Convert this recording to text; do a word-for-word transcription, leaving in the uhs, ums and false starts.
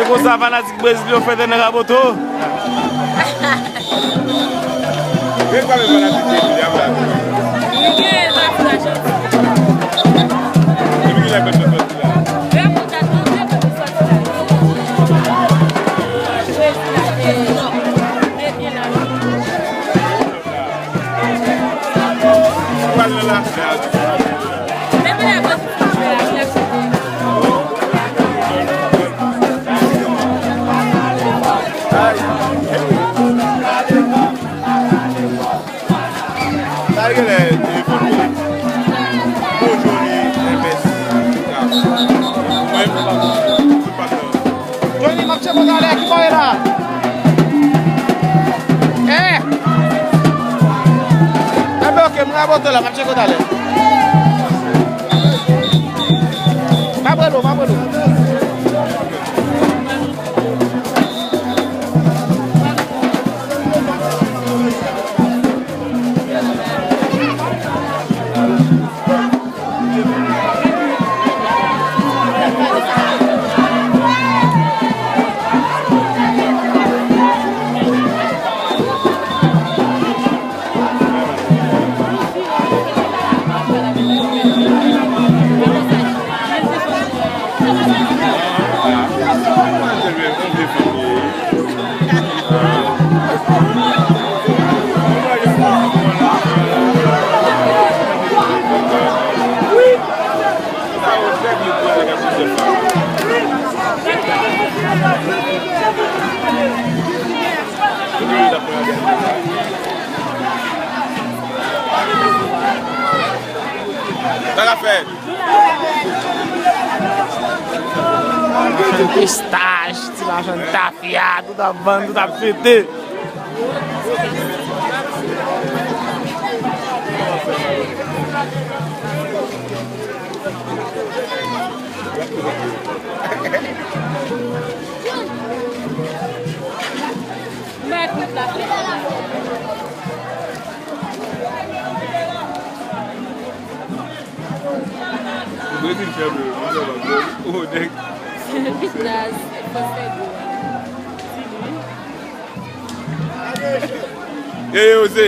Konsa, fanatik Brezil yo fete nan Raboto. Gen kòman fanatik Brezil y ap la? Li gen pati Ajantin. Depi kilè Brezil sòti la? Lè pou ta tonbe, pou sòti la. Brezil la te, te byen la. Ou pral nan lafè a tou. Sa genlè telefòn mwen. Bonjou, li M S. Mwen, se pa Johnny, m ap tcheke w talè, ki bò w ye la? Eh! Enben, oke, m raboto la, m ap tcheke w talè. M ap rele w, m ap rele w. Sa k ap fèt? Pistach, ti machann tafya, tout ap vann, tout ap fete. Brezil fè vre, mwen fè vre. O, nèg. Nas, fò sègo. Ti moun. Ey, Jose.